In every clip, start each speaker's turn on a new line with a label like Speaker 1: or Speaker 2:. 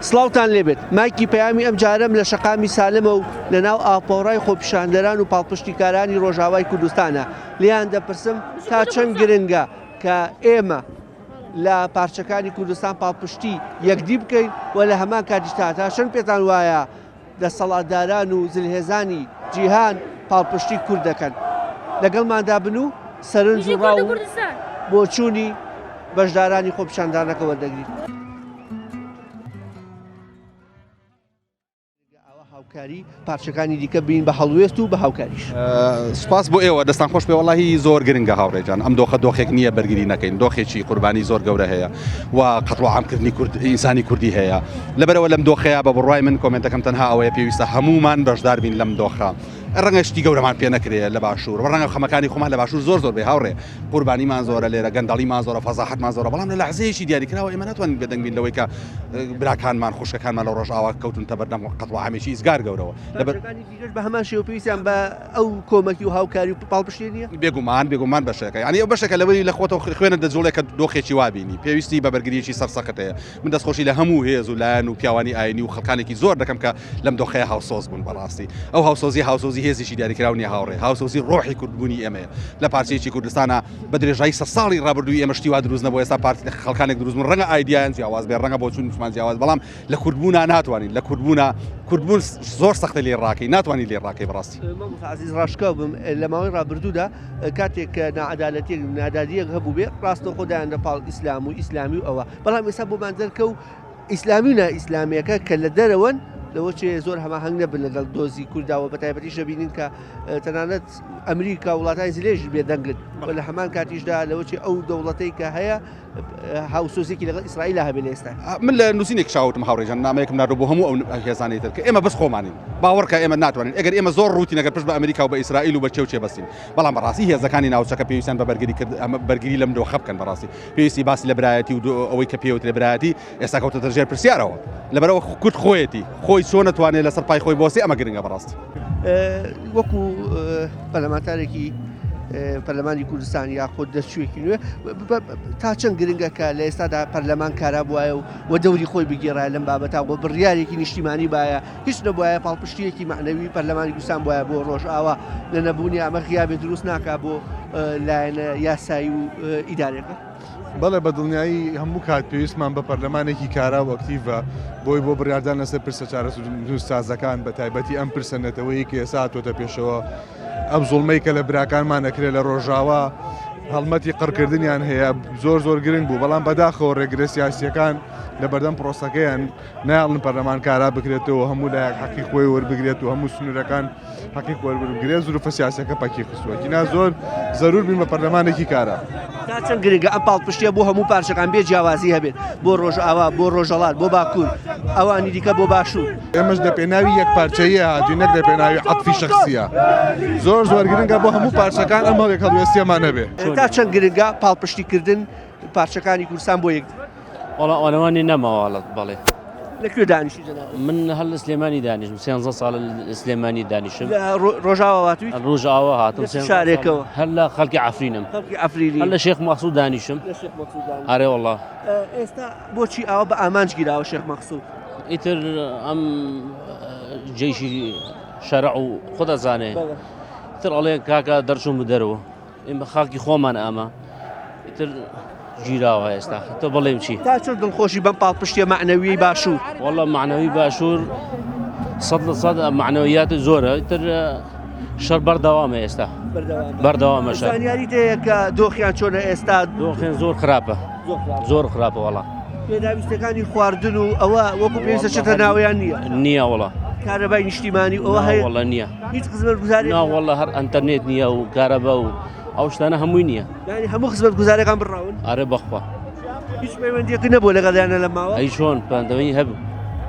Speaker 1: سڵاوتان لێبێت مایکی پەیامی ئەم جارەم لە شەقامی سالمە و لە ناو ئاپۆڕای خۆپیشاندەران و پاڵپشتیکارانی ڕۆژاوای کوردستانە لێیان دەپرسم تا چەند گرنگە کە ئێمە لە پارچەکانی کوردستان پاڵپشتی یەکدی بکەین و لە هەمان کاتیشتا تا چەند پێتان وایە دەسەڵاتداران و زلهێزانی جیهان پاڵپشتی کورد دەکەن لەگەڵماندا بن و سەرنج و ڕا و بۆچوونی بەشدارانی خۆپیشاندانەکە وەردەگرین. ئاوا هاوکاری پارچەکانی دیکە بین بە هەڵوێست و بە هاوکاریش.
Speaker 2: سوپاس بۆ ئێوە دەستان خۆش بێ وەڵاهی زۆر گرنگە هاوڕێجان ئەم دۆخە دۆخێک نییە بەرگری نەکەین دۆخێکی قوربانی زۆر گەورە هەیە و قەتڵ و عامکردنی کورد ئینسانی کوردی هەیە لەبەرەوە لەم دۆخەیە بە بڕوای من کۆمێنتەکەم تەنها ئەوەیە پێویستە هەمومان بەشدار بین لەم دۆخە ڕەنگە شتی گەورەمان پێ نەکرێ لە باشوور و ڕەنگە خەمەکانی خۆمان لە باشوور زۆر زۆر بێ هاوڕێ قوربانیمان زۆرە لێرە گەندەڵیمان زۆرە فەزاحەتمان زۆرە بەڵام لە لەحزەیەکی دیاریکراوە ئێمە ناتوانین بێدەنگ بین لەوەی کە براکانمان خوشکەکانمان لە ڕۆژئاوا کەوتونتە بەردەم قەتڵ و عامێکی ئیزگار گەورەوە لەبەر
Speaker 1: دیکەش بە هەمان شێوە پێویستیان بە ئەو کۆمەکی و هاوکاری و پاڵپشتی نییە؟
Speaker 2: بێگومان بێگومان بەشێکە یعنی ئەو بەشێکە لەوەی لە خۆتەوە خوێنت دەجوڵێ کە دۆخێکی وا بینی پێویستی بە بەرگریەکی سەرسەخت هەیە من دەستخۆشی لە هەموو هێز و لایەن و پیاوانی ئاینی و خەڵکانێکی زۆر دەکەم کە لەم دۆخەیە هاوسۆز بوون بەڕاستی ئەو هاوسۆزی هاوسۆزی هێزێکی دیاریکراو نییە هاوڕێ هاوسۆزی ڕۆحی کوردبوونی ئێمەیە لە پارچەیەکی کوردستانە بە درێژایی سە ساڵی ڕابردووی ئێمە شتی وا دروست نەبوو ئێستا پارتی خەڵکانێک دروست بوون ڕەنگە ئایدیایان جیاواز بێ ڕەنگە بۆچوونیشمان جیاواز بەڵام لە کوردبوونا ناتوانین لە کوردبوونا کوردبوون زۆر سەختە لێ ڕاکەی ناتوانانی لێ ڕاکەی بەڕاستی.
Speaker 1: مامۆستا عەزیز ڕاشکاو بم لە ماوەی ڕابردوودا کاتێک کە ناعەدالەتیەک نادادیەک هەبوو بێ ڕاستەوخۆ دایان لە پاڵ ئیسلام و ئیسلامی و ئەوە بەڵام ئێستا بۆمان دەرکەوت ئیسلامی و نائیسلامیەکە کە لە دەرەوەن لەوە چێ زۆر هەماهەنگ نەبن لەگەڵ دۆزی کورداوە بە تایبەتیش دەبینین کە تەنانەت ئەمریکا وڵاتانی زلێژ بێدەنگن و لە هەمان کاتیشدا لەوە چێ ئەو دەوڵەتەی کە هەیە هاوسۆزیەکی لەگەڵ ئیسرائیلا هەبێ لە ئێستا.
Speaker 2: من لە نووسینێک شاوتم هاوڕێجان نامەیەکم ناردوو بۆ هەموو ئەو هێزانەی تر کە ئێمە بەس خۆمانین باوەڕکە ئێمە ناتوانین ئەگەر ئێمە زۆر ڕووتین ئەگەر پشت بە ئەمریکا و بە ئیسرائیل و بە چێ و چێ بەستین بەڵام بەڕاستی هێزەکانی ناوچەکە پێویستیان بە بەرگری کرد ئەمە بەرگری لەم دۆخە بکەن بەڕاستی پێویستی باسی لە برایەتی و ئەوەی کە پێوترێ برایەتی ئێستا کەوتەتە ژێر پرسیارەوە لەبەرەوە کورد خۆیەتی خۆی چۆن نەتوانێت لەسەر پای خۆی بۆسێ ئەمە گرنگە بەڕاستی.
Speaker 1: وەکو پەرلەمانتارێکی پەرلەمانی کوردستان یاخود دەرچوویەکی نوێ تا چەند گرنگە کە لە ئێستادا پەرلەمان کارا بواە و و دەوری خۆی بگێڕایە لەم بابەتە و بڕیارێکی نیشتیمانی باە هیچ نەبواە پاڵپشتیەکی معنەوی پەرلەمانی کوردستان بواە بۆ ڕۆژئاوا لە نەبوونی ئەمە غیابێ دروست ناکا بۆ لایەنە یاسایی و ئیدارەکە.
Speaker 3: بەڵێ بە دڵنیایی هەموو کات پێویستمان بە پەرلەمانێکی کارا و ئەکتیڤە بۆی بۆ بڕیاردان لەسەر پرسە چارەنووسسازەکان بە تایبەتی ئەم پرسە نەتەوەیی کە ئێستا هاتۆتە پێشەوە ئەم زوڵمەی کە لە براکانمان ئەکرێ لە ڕۆژاوا هەڵمەتی قڕکردنیان هەیە زۆر زۆر گرنگ بوو بەڵام بەداخەوە ڕێگرە سیاسیەکان لە بەردەم پرۆسەکەیان نایڵن پەرلەمان کارا بکرێتەوە هەموو لایەک حەقی خۆی وەربگرێت و هەموو سنوورەکان حەقی خۆی وەربگرێت زروفە سیاسەکە پەکی خستووە گینا زۆر زەرور بین بە پەرلەمانێکی کارا.
Speaker 1: تا چەند گرنگە ئەم پاڵپشتیە بۆ هەموو پارچەکان بێ جیاوازی هەبێت بۆ ڕۆژئاوا بۆ ڕۆژەڵات بۆ باکوور ئەوانی دیکە بۆ باشوور.
Speaker 3: ئێمەش لە پێناوی یەک پارچەییە هاتوین نەک لە پێناوی عەتفی شەخسیە زۆر زۆر گرنگە بۆ هەموو پارچەکان ئەم هەڵێک هەڵوێستیەمان هەبێ.
Speaker 1: تا چەند گرنگە پاڵپشتی کردن پارچەکانی کوردستان بۆ یەکدی؟
Speaker 4: وەڵا ئەوانەوانی نەماوە بەڵێ.
Speaker 1: لە کوێ دانیشتی جەنابت؟
Speaker 4: من هەر لە سلێمانی دانیشم سێنزە ساڵە لە سلێمانی دانیشم.
Speaker 1: لە ڕۆژاوا هاتوویت؟
Speaker 4: ڕۆژاوا هاتم.
Speaker 1: لە چ شارێکەوە؟
Speaker 4: هەر لە خەڵکی عەفرینم.
Speaker 1: خەڵکی عەفرینی.
Speaker 4: هەر لە شێخ مەقسود دانیشم.
Speaker 1: لە شێخ مەقسود دانیشم.
Speaker 4: ئەرێ وەڵا.
Speaker 1: ئێستا بۆچی ئاوا بە ئامانج گیراوە شێخ مەقسود؟
Speaker 4: ئیتر ئەم جەیشی شەرع و خۆ دەزانێ. ئیتر ئەڵێ کاکە دەرچوون بدەرەوە. ئێمە خاکی خۆمان ئامە ئیتر گیراوە ئێستا تۆ بڵێم چی
Speaker 1: تا چۆن دڵخۆشی بەم پاڵپشتیە مەعنەویەی باشوور
Speaker 4: والله معنەوی باشوور سەد لە سەد معنەویات زۆرە ئیتر شەر بەردەوامە ئێستا بەردەوامە شەر
Speaker 1: زانیاری هەیە کە دۆخیان چۆنە ئێستا
Speaker 4: دۆخیان زۆر خراپە زۆر خراپە وەڵا
Speaker 1: پێداویستەکانی خواردن و ئەوە وەکو پێویستە چێتە ناویان نییە
Speaker 4: نییە وڵا
Speaker 1: کارەبای نیشتیمانی ئەوە هەیە
Speaker 4: وەڵا نییە
Speaker 1: هیچ خزمەتگوزاری
Speaker 4: نا والله هەر ئەتەرنێت نییە و کارەبا و ئەو شتانە هەمووی نییە
Speaker 1: یعنی هەموو خزمەتگوزارەکان بڕاون
Speaker 4: ئەرێ بەخوا
Speaker 1: هیچ پەیوەندیەک نەبوو لەگەڵیانە لە ماوە
Speaker 4: ئەی چۆن پەیوەندی هەبوو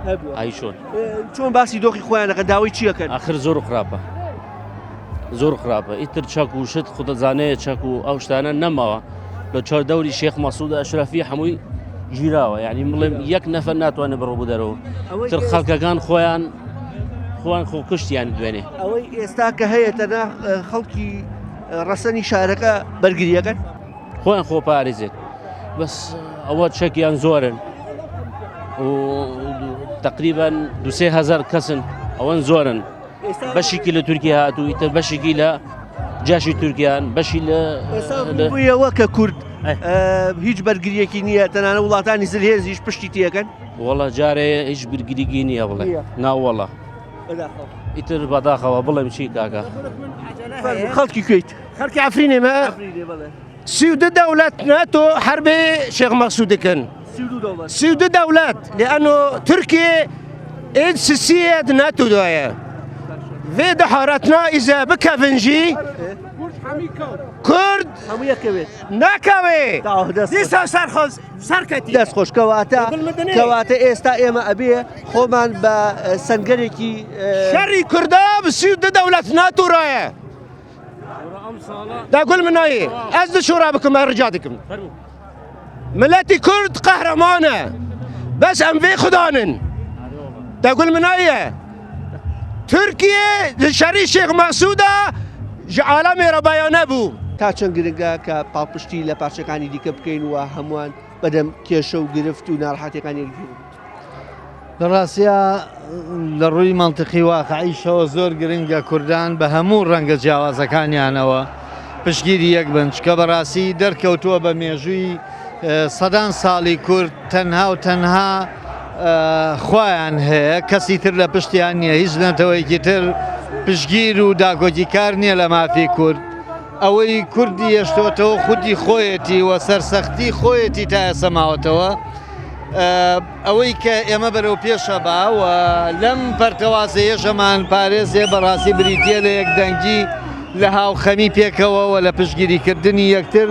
Speaker 4: هەبوو ئەی چۆن
Speaker 1: چۆن باسی دۆخی خۆیان دەکەن داوای چی ئەکەن
Speaker 4: ئاخر زۆر خراپە زۆر خراپە ئیتر چەک و شت خودەزانەیە چەک و ئەو شتانە نەماوە لە چوار دەوری شێخ مەسعود ئەشرەفی هەمووی گیراوە یعنی بڵێم یەک نەفەر ناتوانێت بڕۆ بۆ دەرەوە تر خەڵکەکان خۆیان خۆیان خۆ کوشتیان دوێنێ
Speaker 1: ئەوەی ئێستا کە هەیە تەنها خەڵکی ڕەسەنی شارەکە بەرگریەکەن
Speaker 4: خۆیان خۆ پارێزێت بەس ئەوە چەکیان زۆرن و. تقریبا 2 هزار کەسن، ئەوەن زۆرن. بەشێکی لە تورکیا هاتوو، ئیتر بەشێکی لە جاشی تورکیان، بەشی لە
Speaker 1: بوویەوە کە کورد هیچ بەرگریەکی نییە، تەنانە وڵاتانی زلهێزیش پشتی تیەکەن.
Speaker 4: وەڵا جارێ هیچ بەرگریگی نییە بڵێ ناوەڵە ئیتر بەداخەوە بڵێم چی کاکە.
Speaker 1: خەڵکی کوێیت؟
Speaker 5: خەڵکی عەفرینێمە. 32 دەولەت ناتۆ حربی شێخ مەقسود دکن. 32 دەولەت، لأنه تركيا إد سسية ناتو داية في دحارتنا إذا بكفنجي كرد ناکەوێ دیسان سەرخۆز سەرکەتی.
Speaker 1: دەست خۆش. کەواتە ئێستا ئێمە ئەبێ خۆمان بە سەنگەرێکی
Speaker 5: شەڕی کووردا 32 دەولەت ناتۆ رایە دەگول منایی ئەس دشورا بکەم ڕجا دکم. ملەتی کورد قەهرەمانە، بەس ئەم vê خودانن دەگول منایە. تورکیە شەڕی شێخ مەقسودا ji عالەمێ رە بەیانە بوو.
Speaker 1: تا چەند گرنگە کە پاڵپشتی لە پارچەکانی دیکە بکەین و هەمووان بەدەم کێشە و گرفت و ناڕەحەتیەکانی یەکدی بن؟
Speaker 6: لە ڕاستیا لە ڕووی مەنتقی واقعیشەوە زۆر گرنگە کوردان بە هەموو ڕەنگە جیاوازەکانیانەوە پشتگیری یەک بن، چکە بەڕاستی دەرکەوتووە بە مێژووی سەدان ساڵی کورد تەنها و تەنها خوایان هەیە، کەسی تر لە پشتیان نییە، هیچ نەتەوەیەکی تر پشتگیر و داکۆکیکار نییە لە مافی کورد. ئەوەی کوردی هێشتۆتەوە خودی خۆیەتی و سەرسەختی خۆیەتی تا ئێستا ماوەتەوە. ئەوەی کە ئێمە بەرەو پێشە با و لەم پەرتەوازەیەشەمان پارێزێ بەڕاستی بریتە لە یەکدەنگی، لە هاوخەمی پێکەوە و لە پشتگیریکردنی یەکتر.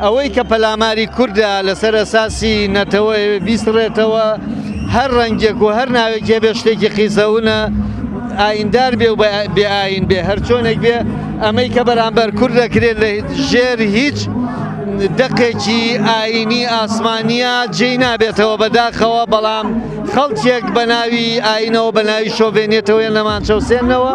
Speaker 6: ئەوەی کە پەلاماری کوردە لەسەر ئەساسی نەتەوە بیسڕێتەوە، هەر ڕەنگێک و هەر ناوێک هەبێ شتێکی قیزەونە، ئایندار بێ و بێ ئاین بێ، هەر چۆنێک بێ، ئەمەی کە بەرامبەر کورد دەکرێت لە ژێر هیچ دەقێکی ئاینی ئاسمانیە جێی نابێتەوە بەداخەوە. بەڵام خەڵکێک بە ناوی ئاینەوە، بە ناوی شۆڤێنێتەوە نەمانچەوسێنەوە.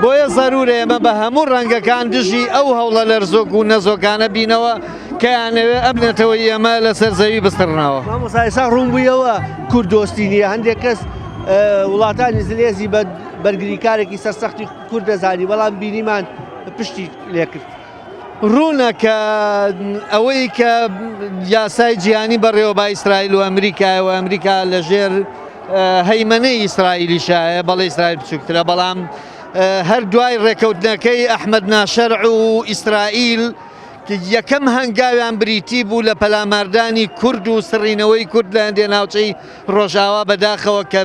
Speaker 6: بۆیە زەرورە ئێمە بە هەموو ڕەنگەکان دژی ئەو هەوڵە لەرزۆک و نەزۆکانە بینەوە کە یانەوێ ئەم نەتەوەی ئێمە لەسەر زەوی بسڕنەوە.
Speaker 1: مامۆستا ئێستا ڕوون بوویەوە کورد دۆستی نییە. هەندێک کەس وڵاتانی زلێزی بە بەرگریکارێکی سەرسەختی کورد دەزانی، بەڵام بینیمان پشتی لێکرد.
Speaker 6: ڕوونە کە ئەوەی کە یاسای جیهانی بەڕێوە با ئیسرائیل و ئەمریکایە و ئەمریکا لەژێر هەیمەنەی ئیسرائیلیشایە. بەڵێ ئیسرائیل بچووکترە، بەڵام هەر دوای ڕێکەوتنەکەی ئەحمەد ناشەرع و ئیسرائیل یەکەم هەنگاویان بریتی بوو لە پەلاماردانی کورد و سڕینەوەی کورد لە هەندێ ناوچەی ڕۆژاوا. بەداخەوە کە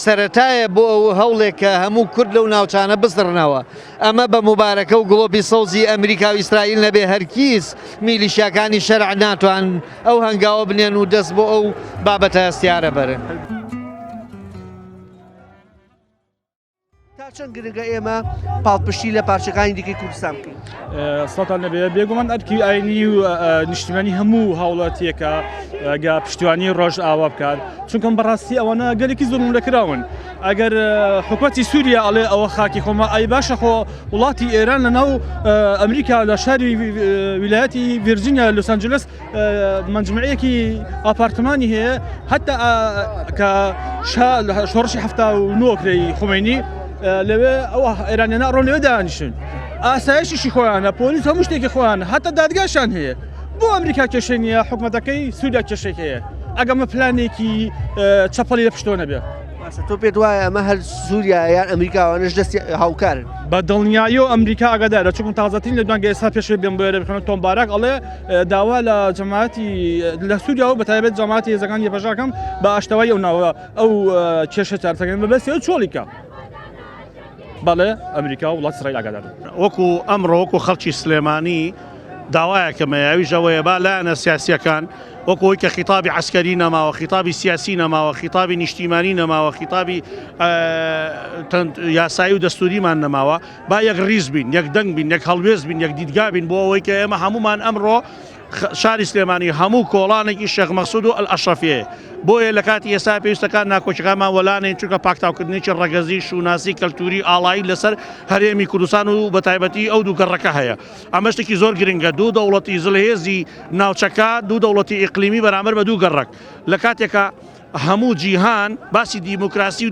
Speaker 6: سەرەتایە بۆ ئەو هەوڵێک کە هەموو کورد لەو ناوچانە بسڕنەوە. ئەمە بە موبارەکە و گڵۆپی سەوزی ئەمریکا و ئیسرائیل نەبێ هەرگیز میلیشیاکانی شەرع ناتوان ئەو هەنگاوە بنێن و دەست بۆ ئەو بابەتە هەستیارە بەرن.
Speaker 1: تا چەند گرنگە ئێمە پاڵپشتی لە پارچەکانی دیکەی کوردستان بکەین؟
Speaker 7: سڵتان لەبێ. بێگومان ئەرکی ئاینی و نیشتیمانی هەموو هاوڵاتیەکە گە پشتیوانی ڕۆژ ئاوا بکات، چونکە بەڕاستی ئەوانە گەلێکی زوڵم لەکراون. ئەگەر حکوومەتی سووریا ئەڵێ ئەوە خاکی خۆمە، ئەی باشە خۆ وڵاتی ئێران لە ناو ئەمریکا لە شاری ویلایەتی ڤێرجینیا لۆس ئەنجلس مەجموعەیەکی ئاپارتمانی هەیە. حتا کە شۆڕشی 79 کرێی خومینی لەوێ ئەو ئێرانیانە ڕۆن لەوێ دانیشن، ئاسایشیشی خۆیانە، پۆلیس، هەموو شتێکی خۆیان، هەتا دادگاشان هەیە. بۆ ئەمریکا کێشەی نییە، حکوومەتەکەی سووریا کێشەی هەیە؟ ئەگەمە پلانێکی چەپەڵی لە پشتۆ نەبێ.
Speaker 1: باشە تۆ پێت وایە ئەمە هەر سووریا یان ئەمریکاوانش دەستی هاوکارن؟
Speaker 7: بە دڵنیاییەوە ئەمریکا ئاگادارە، چونکە تازەترین لە دوانگە ئێستا پێشێ بێم بۆیە بخوێنم تۆم باراک ئەڵێ داوا لە جەماعەتی لە سووریا و بە تایبەت جەماعەتی هێزەکانی یەپەژەکەم بە ئاشتەوایی ئەو ناوە ئەو کێشە چارەسەرکردن بە بەسەوە چۆڵیکە. بەڵێ ئەمریکا و وڵات ئیسرائیل ئاگادارن.
Speaker 8: وەکو ئەمڕۆ وەکو خەڵکی سلێمانی داوایەکم هەیە، ئەویش ئەوەیە با لایەنە سیاسییەکان وەکو ئەوەی کە خیتابی عەسکەری نەماوە، خیتابی سیاسی نەماوە، خیتابی نیشتیمانی نەماوە، خیتابی یاسایی و دەستوریمان نەماوە، با یەک ڕیز بین، یەک دەنگ بین، یەک هەڵوێست بین، یەک دیدگا بین بۆ ئەوەی کە ئێمە هەمومان ئەمڕۆ شاری سلێمانی هەموو کۆڵانێکی شێخ مەقسود و ئەلئەشرەفیەیە. بۆیە لە کاتی ئێستا پێویستەکان ناکۆکیەکانمان وەلانێین، چونکە پاکتاوکردنێکی ڕەگەزی، شوناسی، کەلتوری، ئاڵایی لەسەر هەرێمی کوردستان و بەتایبەتی ئەو دوو گەڕەکە هەیە. ئەمە شتێکی زۆر گرنگە، دوو دەوڵەتی زلهێزی ناوچەکە، دوو دەوڵەتی ئیقلیمی بەرامبەر بە دوو گەڕەک. لە کاتێکا. هەموو جیهان باسی دیموکراسی و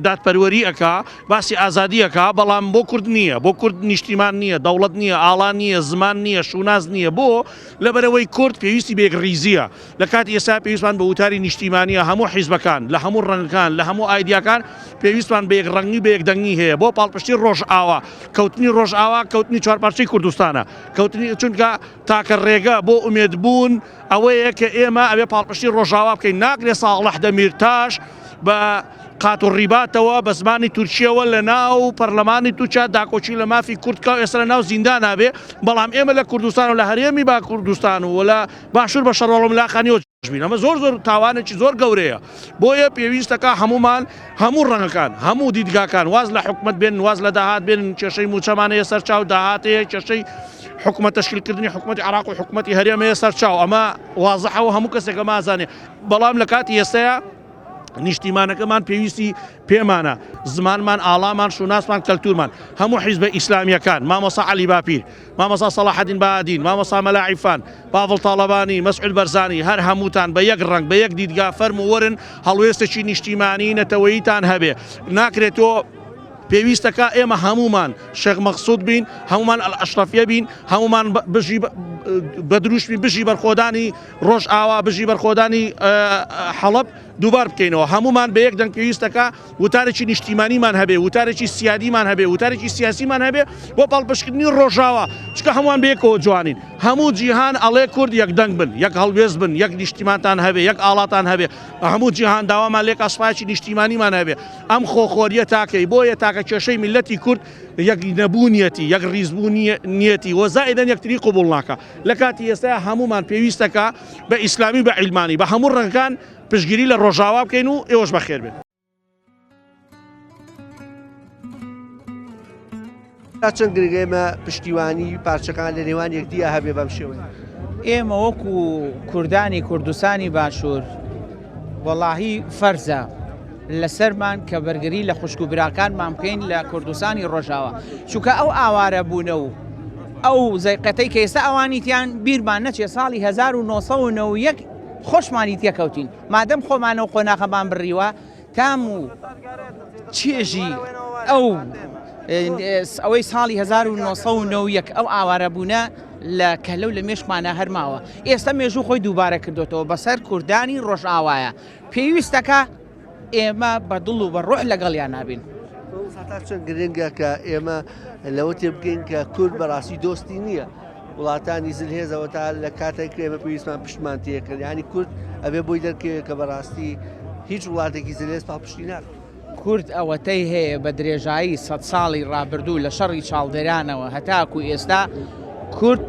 Speaker 8: دادپەروەری ئەکا، باسی ئازادی ئەکا، بەڵام بۆ کورد نییە، بۆ کورد نیشتیمان نییە، دەوڵەت نییە، ئاڵا نییە، زمان نییە، شوناس نییە، بۆ؟ لەبەرئەوەی کورد پێویستی بە یەکڕیزییە، لە کاتی ئێستا پێویستمان بە وتاری نیشتیمانییە، هەموو حیزبەکان، لە هەموو ڕەنگەکان، لە هەموو ئایدیاکان پێویستمان بە یەکڕەنگی و بە یەکدەنگی هەیە بۆ پاڵپشتی ڕۆژئاوا، کەوتنی ڕۆژئاوا کەوتنی چوارپارچەی کوردستانە، کەوتنی چونکە تاکە ڕێگە بۆ ئومێدبوون ئەوەیە کە ئێمە ئەبێ پاڵپشتی ڕۆژاوا بکەین، ناکرێ ساڵح دەمیرتاش بە قات و ڕیباتەوە بە زمانی تورکییەوە لە ناو پەرلەمانی تورکیا داکۆکی لە مافی کورد بکا و ئێستا لە ناو زیندانا بێ، بەڵام ئێمە لە کوردستان و لە هەرێمی با کوردستان و لە باشوور بە شەڕواڵ و ملاقانیەوە بین، ئەمە زۆر زۆر تاوانێکی زۆر گەورەیە، بۆیە پێویستەکا هەموومان هەموو ڕەنگەکان هەموو دیدگاکان واز لە حکومەت بێنن واز لە داهات بێنن کێشەی مووچەمان هەیە سەرچاو داهات هەیە کێشەی حکومەت تەشکیلکردنی حکومەتی عراق و حکومەتی هەرێم هەیە سەرچاو ئەمە وازحە و هەموو کەسێک ئەمە ئازانێ بەڵام لە کاتی ئێستایا نیشتیمانەکەمان پێویستی پێمانە زمانمان ئاڵامان شوناسمان کەلتورمان هەموو حیزبە ئیسلامیەکان مامۆسا عەلی باپیر مامۆستا سەڵاحەدین بەهادین، مامۆستا مەلا عیرفان، پاڤڵ تاڵەبانی، مەسعود بەرزانی، هەر هەمووتان بە یەک ڕەنگ، بە یەک دیدگا فەرموو وەرن هەڵوێستێکی نیشتیمانی نەتەوەییتان هەبێ. ناکرێ تۆ پێویستەکا ئێمە هەموومان شێخ مەقسود بین، هەموومان ئەلئەشرەفیە بین، هەموومان بژی بە دروشمی بژی بەرخۆدانی ڕۆژئاوا، بژی بەرخۆدانی حەڵەب دووبار بکەینەوە. هەموومان بە یەک دەنگ پێویستەکا وتارێکی نیشتیمانیمان هەبێ، وتارێکی سیادیمان هەبێ، وتارێکی سیاسیمان هەبێ بۆ پاڵپشتکردنی ڕۆژاوا، چونکە هەمووان بەیەکەوە جوانین. هەموو جیهان ئەڵێ کورد یەکدەنگ بن، یەک هەڵوێست بن، یەک نیشتیمانتان هەبێ، یەک ئاڵاتان هەبێ. هەموو جیهان داوامان لێکا سوپایەکی نیشتیمانیمان هەبێ. ئەم خۆخۆرییە تاکەی؟ بۆیە تاکە کێشەی میللەتی کورد یەک نەبوونیەتی، یەک ڕیزبوونیەتی و زائیدەن یەکتری قبوڵ ناکا. لە کاتی ئێستایا هەموومان پێویستەکا بە ئیسلامی و بە عیلمانی، بە هەموو ڕەنگەکان پشتگیری لە ڕۆژاوا بکەین و ئێوەش بەخێر بێن.
Speaker 1: تا چەند گرنگە ئێمە پشتیوانی پارچەکان لە نێوان یەکدییا هەبێ بەم شێوەیە؟
Speaker 9: ئێمە وەکو کوردانی کوردستانی باشوور وەڵاهی فەرزە لەسەرمان کە بەرگری لە خوشک و براکانمان بکەین لە کوردستانی ڕۆژاوا چونکە ئەو ئاوارە بوونە و ئەو زەیقەتەی کە ئێستا ئەوانیتیان بیرمان نەچێ ساڵی 1991 خۆشمانی تێکەوتین مادەم خۆمان ئەو قۆناغەمان بڕیوە تام و چێژی ئەو ئەوەی ساڵی 1991 ئەو ئاوارەبوونە لە کەلە و لە مێشکمانە هەرماوە ئێستا مێژوو خۆی دووبارە کردوێتەوە بەسەر کوردانی ڕۆژئاوایە پێویستەکە ئێمە بە دڵ و بە ڕۆح لەگەڵیان نابین.
Speaker 1: تا چەند گرنگە کە ئێمە لەوە تێبگەین کە کورد بەڕاستی دۆستی نییە وڵاتانی زلهێزەوە تا لە کاتێک ئێمە پێویستمان پشتمان تێکرد ینی کورد ئەبێ بۆی دەرکەوێت کە بەڕاستی هیچ وڵاتێکی زلهێز پاڵپشتی ناکات.
Speaker 9: کورد ئەوەتەی هەیە بە درێژایی سەد ساڵی ڕابردوو لە شەڕی چاڵدێرانەوە هەتاکو ئێستا کورد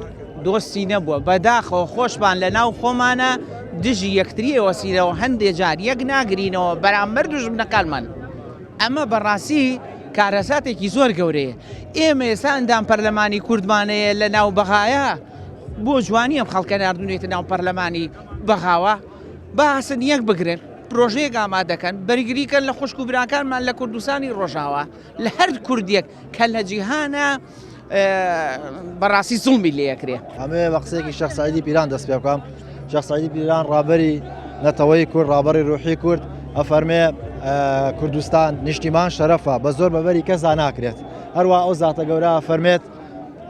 Speaker 9: دۆستی نەبووە بەداخەوە خۆشمان لە ناو خۆمانە دژی یەکتری ئەوەسینەوە هەندێ جار یەک ناگرینەوە بەرامبەر دوژمنەکانمان ئەمە بەڕاستی کارەساتێکی زۆر گەورەیە ئێمە ئێستا ئەندام پەرلەمانی کوردمانەیە لە ناو بەغایە بۆ جوانی ئەم خەڵکە ناردونێتە ناو پەرلەمانی بەغاوە باسن یەک بگرن پرۆژەیەک ئامادەکەن بەرگریکەن لە خوشک و براکانمان لە کوردستانی ڕۆژاوا لە هەر کوردێک کە لە جیهانە بەڕاستی زوڵمی لێکرێ.
Speaker 10: ئەمەوێ بە قسەیەکی شێخ سەعیدی پیران دەست پێ بکەم. شێخ سەعیدی پیران ڕابەری نەتەوەی کورد، ڕابەری ڕوحی کورد ئەفەرمێ کوردستان نیشتیمان شەرەفە بە زۆر بەبەری کەسا ناکرێت. هەروە ئەو زاتە گەورە ئەفەرمێت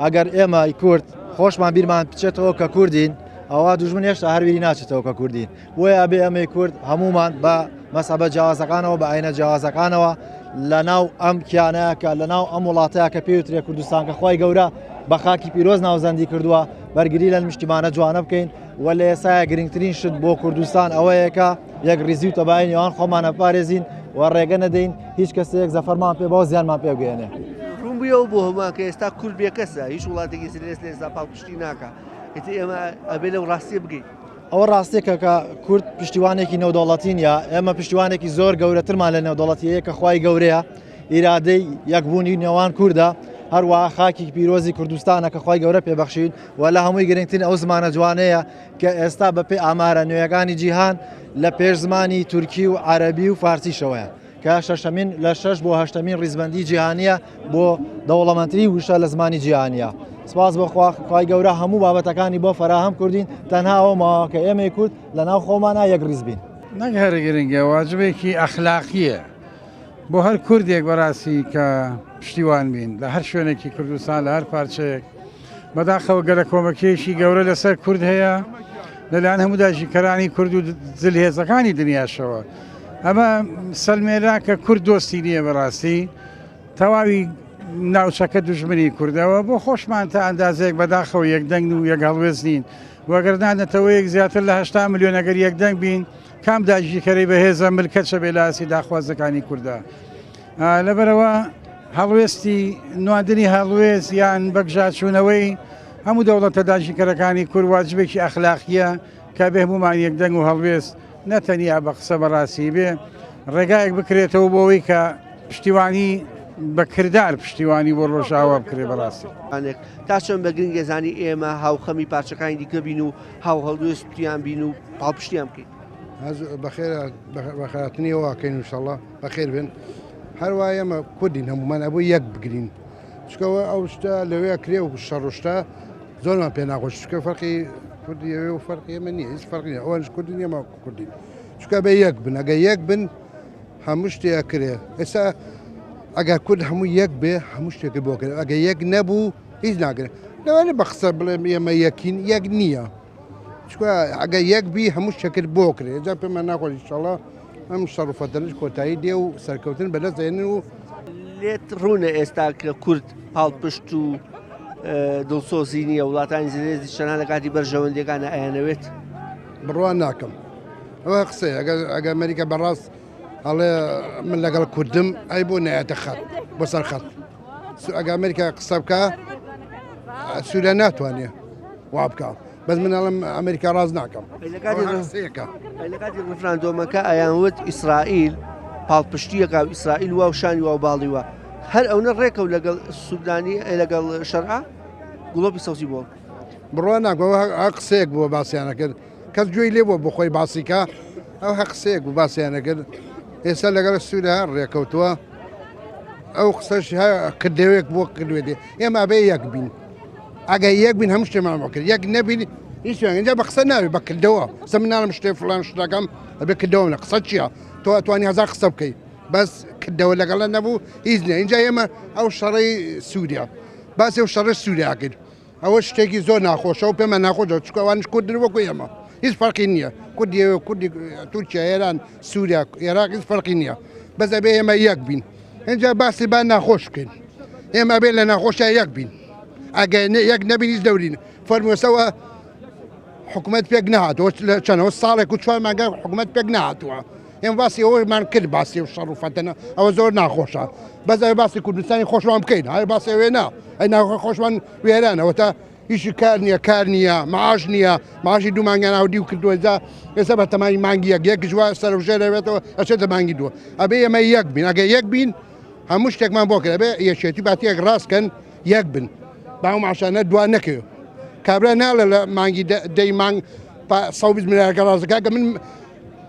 Speaker 10: ئەگەر ئێمە کورد خۆشمان بیرمان بچێتەوە کە کوردین ئەوا دوژمن هێشتا هەر بیری ناچێتەوە کە کوردین. بۆیە ئەبێ ئەمەی کورد هەمومان بە مەسەبە جیاوازەکانەوە بە ئاینە جیاوازەکانەوە لە ناو ئەم کیانەیە کە لە ناو ئەم وڵاتەیە کە پێوترێ کوردستان کە خوای گەورە بە خاکی پیرۆز ناوزەندی کردووە بەرگری لە نیشتیمانە جوانە بکەین و لە ئێسایە گرنگترین شت بۆ کوردستان ئەوەیە کە یەک ریزی و تەبایی نێوان خۆمانە پارێزین و ڕێگە نەدەین هیچ کەسێک زەفەرمان پێ بەوە زیانمان پێ بگەیەنێ.
Speaker 1: ڕوون بوویەوە بۆ هەمووان کە ئێستا کورد بێکەسە هیچ وڵاتێکی زلهێز لە ئێستا پاڵپشتی ناکا ئیتر ئێمە ئەبێ لەو ڕاستیە بگەین.
Speaker 10: ئەوە ڕاستیەکە کە کورد پشتیوانێکی نێودەوڵەتی نییە، ئێمە پشتیوانێکی زۆر گەورەترمان لە نێودەوڵەتی هەیە کە خوای گەورەیە، ئیرادەی یەکبوونی نێوان کوردە، هەروەها خاکی پیرۆزی کوردستانە کە خوای گەورە پێبەخشین و لە هەمووی گرنگترین ئەو زمانە جوانەیە کە ئێستا بەپێی ئامارە نوێیەکانی جیهان لە پێش زمانی تورکی و عەرەبی و فارسیشەوەیە. کە شەشەمین لە شەش بۆ هەشتەمین ڕیزبەندی جیهانیە بۆ دەوڵەمەندترین وشە لە زمانی جیهانیە سپاس بۆ خوا خوای گەورە هەموو بابەتەکانی بۆ فەراهەم کردین تەنها ئەوە ماوە کە ئێمەی کورد لە ناو خۆمانە یەک ڕیز بین.
Speaker 11: نەک هەر گرنگە واجبێکی ئەخلاقییە بۆ هەر کوردێک بەڕاستی کە پشتیوان بین لە هەر شوێنێکی کوردستان لە هەر پارچەیەک بەداخەوە گەلە کۆمەکیەکی گەورە لەسەر کورد هەیە لەلایەن هەموو داگیرکەرانی کورد و زلهێزەکانی دنیاشەوە ئەمە سەلمێنرا کە کورد دۆستی نییە بەڕاستی تەواوی ناوچەکە دوژمنی کوردەوە بۆ خۆشمان تا ئەندازەیەک بەداخەوە یەکدەنگ و یەک هەڵوێست نین وەگەرنا نەتەوەیەک زیاتر لە هەشتا ملیۆن ئەگەر یەکدەنگ بین کام داگیرکەرەی بەهێزە ملکەچە بێ لە ئاستی داخوازەکانی کوردە لەبەرەوە هەڵوێستی نواندنی هەڵوێست یان بەگژاچوونەوەی هەموو دەوڵەتە داگیرکەرەکانی کورد واجبێکی ئەخلاقیە کە بێ هەمومان یەکدەنگ و هەڵوێست نە تەنیا بە قسە بە ڕاستی بێ ڕێگایەک بکرێتەوە بۆ ئەوەی کە پشتیوانی بە کردار پشتیوانی بۆ ڕۆژئاوا بکرێ بەڕاستی.
Speaker 1: تا چەند بە گرنگ ئەزانی ئێمە هاوخەمی پارچەکانی دیکە بین و هاوهەڵوێستیان بین و پاڵپشتیان بکەین؟
Speaker 12: بەخێرهاتنی ئەوە ئەکەین ئینشەڵا بەخێر بێن هەروە ئێمە کوردین هەمومان ئەبوو یەک بگرین چکەوە ئەو شتە لەوێ کرێ و شەڕ و شتە زۆرمان پێ ناخۆش چکە فەرقی کوردی ئەوێ و فەرقی ئێمە نییە هیچ فەرقی نییە ئەوانش کوردین ئێمە کوردین چکە بە یەک بن ئەگە یەک بن هەموو شتێ ئەکرێ ئێستا ئەگەر کورد هەموو یەک بێ هەموو شتێکی بۆ کرێ ئەگە یەک نەبوو هیچ ناگرێت لەوانە بە قسە بڵێم ئێمە یەکین یەک نییە چکە ئەگە یەک بی هەموو شتێکت بۆ کرێ جا پێمان ناخۆش ئینشاڵڵا ئەم شەڕ و فەتەنەش کۆتایی دێ و سەرکەوتن بەدەست دێنن و
Speaker 1: لێت ڕوونە ئێستا کە کورد پاڵپشت و دڵسۆزی نییە وڵاتانی زلێزی چەنان لە کاتی بەرژەوەندیەکانە ئەیانەوێت
Speaker 12: بڕوا ناکەم ئەوە قسەیە ئەگەر ئەگەر ئەمریکا بەڕاست ئەڵێ من لەگەڵ کوردم ئەی بۆ نایەتە خەت بۆ سەر خەت ئەگە ئەمریکا قسە بکە سووریا ناتوانێ وا بکە بەس من ئەڵم ئەمریکا ڕاست ناکەم
Speaker 1: لە کاتی ڕفراندۆمەکە ئەیان وت ئیسرائیل پاڵپشتیەکە و ئیسرائیل وا و شانی وا و باڵی وە هەر ئەونە ڕێکەوت لەگەڵ سودانی لەگەڵ شەرع گڵۆپی سەوزی بۆ
Speaker 12: بڕوا ناکەم ئەوە قسەیەک بووە باسییانە کرد کەس گوێی لێ بووە بۆ خۆی باسی کا ئەو هە قسەیەک بوو باسییانە کرد ئێستا لەگەڵ سووریا ڕێکەوتووە ئەو قسەش کردەوەیەک بۆ کردوێتی ئێمە بێ یەک بین ئەگە یەک بین هەموو شتێمان بۆ کرد یەک نەبین هیچ اینجا بە قسە ناوێ بە کردەوە سە مناڵم شتێ فلان شتەکەم ئەبێ کردەوە لە قسە چییە تۆ ئەتوانی هەزار قسە بکەی بەس کردەوە لەگەڵە نەبوو هیچ نیە اینجا ئێمە ئەو شەڕەی سووریا باسی ئەو شەڕی سووریا کرد ئەوە شتێکی زۆر ناخۆشە و پێمان ناخۆشە چونکە ئەوانش کوردن وەکو ئێمە هیچ فەرقی نییە کوردی ئەوێ کوردی تورکیا ئێران سووریا عێراق هیچ فەرقی نییە بەس ئەبێ ئێمە یەک بین اینجا باسی با ناخۆش بکەین ئێمە ئەبێ لە ناخۆشیا یەک بین ئەگەر یەک نەبین هیچ دەورین فەرمووسەوە حکوومەت پێک نهاتوە لە چەنەوە ساڵێک و چوار مانگە حکوومەت پێک نهاتووە ئێمە باسی ئەوەمان کرد باسی و شەڕ و فەتەنە ئەوە زۆر ناخۆشە بەس ئەوێ باسی کوردستانی خۆشمان بکەین هەر باسی ئەوێ نا ئەی ناخۆ خۆشمان وێرانەوە تا هیچی کار نییە کار نییە معاش نییە معاشی دوو مانگیان ئاودی و کردووە جا ئێستا بە تەمای مانگی یەک یەک ژوا سەرەوژێر دەبێتەوە ئەچێتە مانگی دووە ئەبێ ئێمە یەک بین ئەگەر یەک بین هەموو شتێکمان بۆ کرد ئەبێ یەکێتی باتیەک ڕاستکەن یەک بن با ئەو معاشانە دوا نەکەوێت کابرا ناڵێ لە مانگی دەی مانگ 120 ملیارەکە ڕاستەکە کە من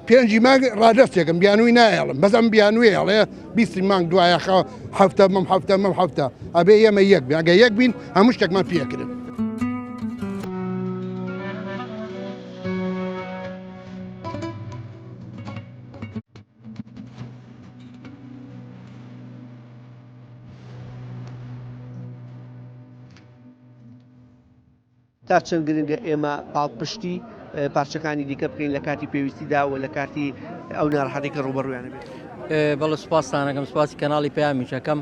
Speaker 12: پێنجی مانگ ڕادەستێکم بیانووی نایەڵم بەس ئەم بیانووی ئەڵێ بیستی مانگ دوایە خە هەفتە مەم هەفتە مەم هەفتە ئەبێ ئێمە یەک بین ئەگەر یەک بین هەموو شتێکمان پێکرن.
Speaker 1: تا چەند گرنگە ئێمە پاڵپشتی پارچەکانی دیکە بکەین لە کاتی پێویستیدا و لە کاتی ئەو ناڕەحەتی کە ڕووبەڕوویان بێت؟
Speaker 13: بەڵێ سوپاستانەکەم سوپاسی کەناڵی پەیامیشەکەم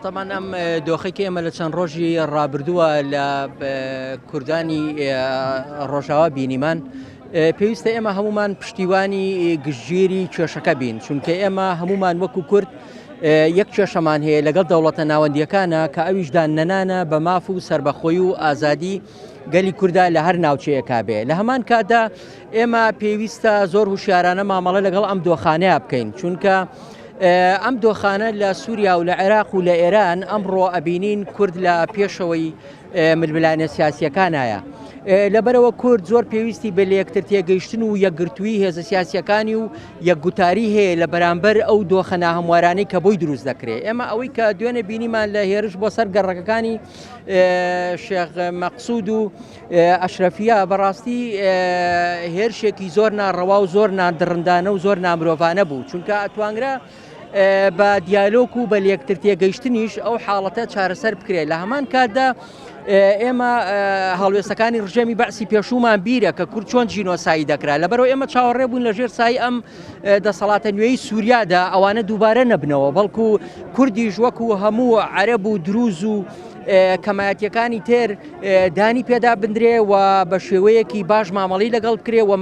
Speaker 13: تەمان ئەم دۆخی کە ئێمە لە چەند ڕۆژی ڕابردووە لە کوردانی ڕۆژاوا بینیمان پێویستە ئێمە هەمومان پشتیوانی گشتگیری کێشەکە بین چونکە ئێمە هەمومان وەکو کورد یەک کێشەمان هەیە لەگەڵ دەوڵەتە ناوەندیەکانە کە ئەویشدان نەنانە بە ماف و سربەخۆی و ئازادی گەلی کووردا لە هەر ناوچەیەکا بێ لە هەمان کاتدا ئێمە پێویستە زۆر هوشیارانە مامەڵە لەگەڵ ئەم دۆخانەیە بکەین چونکە ئەم دۆخانە لە سووریا و لە عێراق و لە ئێران ئەمڕۆ ئەبینین کورد لە پێشەوەی ململانێ سیاسیەکانایە. لەبەرئەوە کورد زۆر پێویستی بە لەیەکتر تێگەیشتن و یەکگرتوویی هێزە سیاسییەکانی و یەکگوتاری هەیە لە بەرامبەر ئەو دۆخە ناهەموارانەی کە بۆی دروست دەکرێت. ئێمە ئەوەی کە دوێنێ بینیمان لە هێرش بۆ سەر گەڕەکەکانی شێخ مەقسود و ئەشرەفیە بەڕاستی هێرشێکی زۆر ناڕەوا و زۆر نادڕندانە و زۆر نامرۆڤانە بوو چونکە ئەتوانرا بە دیالۆک و بە لێکتر تێگەیشتنیش ئەو حاڵەتە چارەسەر بکرێت لە هەمان کاتدا ئێمە هەڵوێستەکانی ڕژێمی بەعسی پێشوومان بیرە کە کورد چۆن جینۆسایی دەکرا لەبەرەوە ئێمە چاوەڕێ بوون لە ژێر سای ئەم دەسەڵاتە نوێی سووریادا ئەوانە دووبارە نەبنەوە بەڵکو کوردیش وەکو هەموو عەرەب و دروز و کەمایەتیەکانی تر دانی پێدا بندرێ و بە شێوەیەکی باش مامەڵی لەگەڵ بکرێ و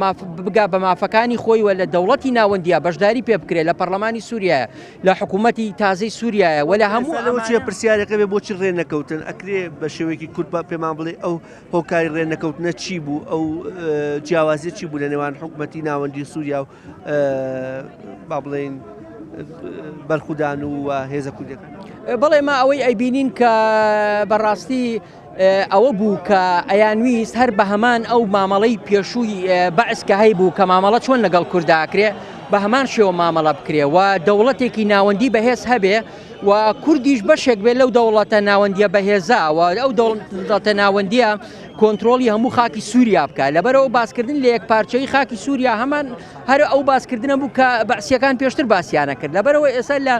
Speaker 13: بگا بە مافەکانی خۆی و لە دەوڵەتی ناوەندیە بەشداری پێ بکرێ لە پەرلەمانی سووریایە لە حکوومەتی تازەی سووریایە و لە هەموو
Speaker 1: لەوە چیە پرسیارەکە بێ بۆچی ڕێ نەکەوتن ئەکرێ بە شێوەیەکی کورت بە پێمان بڵێ ئەو هۆکاری ڕێ نەکەوتنە چی بوو ئەو جیاوازی چی بوو لە نێوان حکوومەتی ناوەندی سووریا و با بڵێین بەرخودان و هێزە کوردەکان
Speaker 13: بەڵێ ما ئەوەی ئەیبینین کە بەڕاستی ئەوە بوو کە ئەیانویست هەر بە هەمان ئەو مامەڵەی پێشووی بەعس کە هەیبوو کە مامەڵە چۆن لەگەڵ کورداکرێ بە هەمان شێوە مامەڵە بکرێ و دەوڵەتێکی ناوەندی بەهێز هەبێ و کوردیش بەشێک بێت لەو دەوڵەتە ناوەندیە بەهێزە و ئەو دەوڵەتە ناوەندیە کۆنترۆڵی هەموو خاکی سووریا بکە لەبەرەوە باسکردن لە یەک پارچەی خاکی سووریا هەمان هەر ئەو باسکردنە بوو کە بەعسیەکان پێشتر باسییانە کرد لەبەرەوە ئێستا لە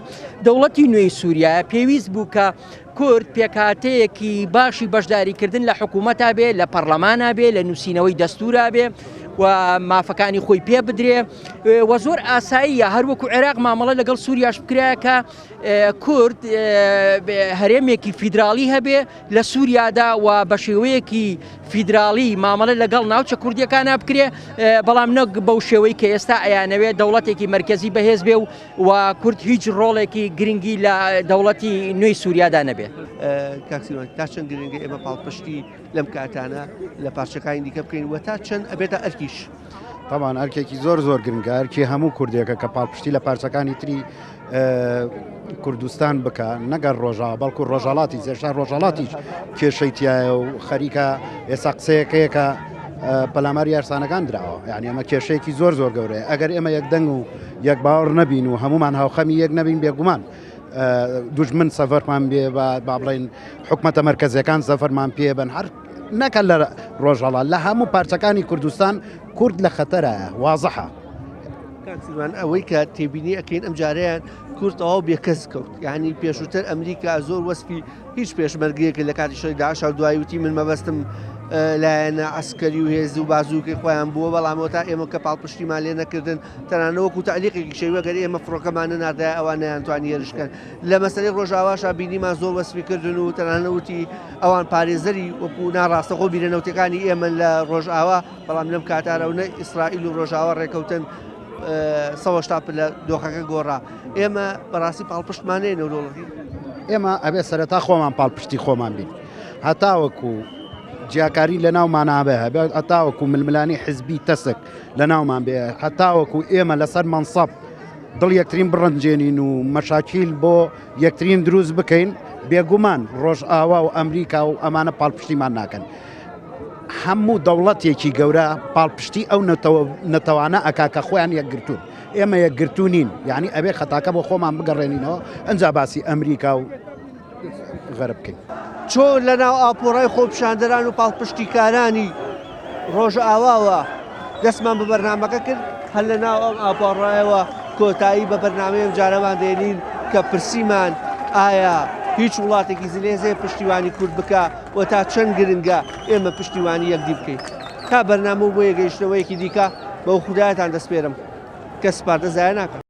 Speaker 13: دەوڵەتی نوێی سووریا پێویست بوو کە کورد پێکهاتەیەکی باشی بەشداریکردن لە حکوومەتا بێ لە پەرلەمانا بێ لە نووسینەوەی دەستورا بێ و مافەکانی خۆی پێ بدرێ و زۆر ئاساییە هەروەکو عێراق مامەڵە لەگەڵ سووریاش بکرایە کە کورد هەرێمێکی فیدراڵی هەبێ لە سووریادا و بە شێوەیەکی فیدراڵی مامەڵە لەگەڵ ناوچە کوردیەکانە بکرێ بەڵام نەک بەو شێوەی کە ئێستا ئەیانەوێت دەوڵەتێکی مەرکەزی بەهێز بێ و و کورد هیچ ڕۆڵێکی گرنگی لە دەوڵەتی نوێی سووریادا نەبێت.
Speaker 1: کاک سیروان تا چەند گرنگە ئێمە پاڵپشتی لەم کاتانە لە پارچەکانی دیکە بکەین و تا چەند ئەبێتە ئەرکیش؟
Speaker 14: تاوان ئەرکێکی زۆر زۆر گرنگە ئەرکی هەموو کوردێکە کە پاڵپشتی لە پارچەکانی تری کوردستان بکە نەگەر ڕۆژاوا بەڵکو ڕۆژهڵاتی زێشتا ڕۆژهڵاتیش کێشەی تایە و خەریکە ئێستا قسەیەکەیەکە پەلاماری یارسانەکان دراوە یعنی ئەمە کێشەیەکی زۆر زۆر گەورەیە ئەگەر ئێمە یەک دەنگ و یەک باوەڕ نەبین و هەمومان هاوخەمی یەک نەبین بێگومان دوژمن سەفەرمان بێ با بڵین حکومەتە مەرکزیەکان زەفەرمان پێ بن هەر نەکە لە ڕۆژهەڵات لە هەموو پارچەکانی کوردستان کورد لە خەتەرایە وازحە.
Speaker 1: کاک سیروان ئەوەی کە تێبینی ئەکەین ئەم جارەیان کورد تەواو بێکەس کەوت یعنی پێشووتر ئەمریکا زۆر وەسفی هیچ پێشمەرگەیەک لە کاتی شەڕی داعش و دوایی وتی من مەبەستم لایەنە عسکەری و هێز و بازووکەی خۆیان بووە بەڵام تا ئێمە کە پاڵپشتیمان لێ نەکردن تەنانە وەکو تەعلیقێکی شەوە گەر ئێمە فڕۆکەمان نەناردایە ئەوان نەیانتوانی هێرش بکەن لە مەسەلەی ڕۆژاواشا بینیمان زۆر وەسفی کردن و تەنانە وتی ئەوان پارێزەری وەکو ناڕاستەخۆ بیرە نەوتەکانی ئێمە لە ڕۆژئاوا بەڵام لەم کاتارە و نە ئیسرائیل و ڕۆژاوا ڕێکەوتن سەوەشتا لە دۆخەکە گۆڕا ئێمە بەڕاستی پاڵپشتمان هەیە نەودەوڵەتی
Speaker 14: ئێمە ئەبێ سەرەتا خۆمان پاڵپشتی خۆمان بین هەتاوەکو جیاکاری لە ناومان نابێ هەبێت هەتاوەکو ململانی حزبی تەسک لە ناومان بێ هەتاوەکو ئێمە لەسەر مەنسەب دڵ یەکترین بڕەنجێنین و مەشاکیل بۆ یەکترین دروست بکەین بێگومان ڕۆژئاوا و ئەمریکا و ئەمانە پاڵپشتیمان ناکەن. هەموو دەوڵەتێکی گەورە پاڵپشتی ئەو نەتەوانە ئەکا کە خۆیان یەکگرتوون ئێمە یەکگرتوو نین یعنی ئەبێ خەتاکە بۆ خۆمان بگەڕێنینەوە ئەجا باسی ئەمریکا و غەرب بکەین.
Speaker 1: چۆن لەناو ئاپۆرای خۆپیشاندەران و پاڵپشتیکارانی ڕۆژئاواوە دەستمان بە بەرنامەکە کرد، هەر لەناو ئەم ئاپۆڕایەوە کۆتایی بە بەرنامەی ئەمجارەمان دێنین کە پرسیمان ئایا هیچ وڵاتێکی زلهێز هەیە پشتیوانی کورد بکا و تا چەند گرنگە ئێمە پشتیوانی یەکدی بکەین تا بەرنامە و بۆ یەکگەیشتنەوەیەکی دیکە بەو خودایەتان دەسپێرم کە سپاردە زایە ناکات.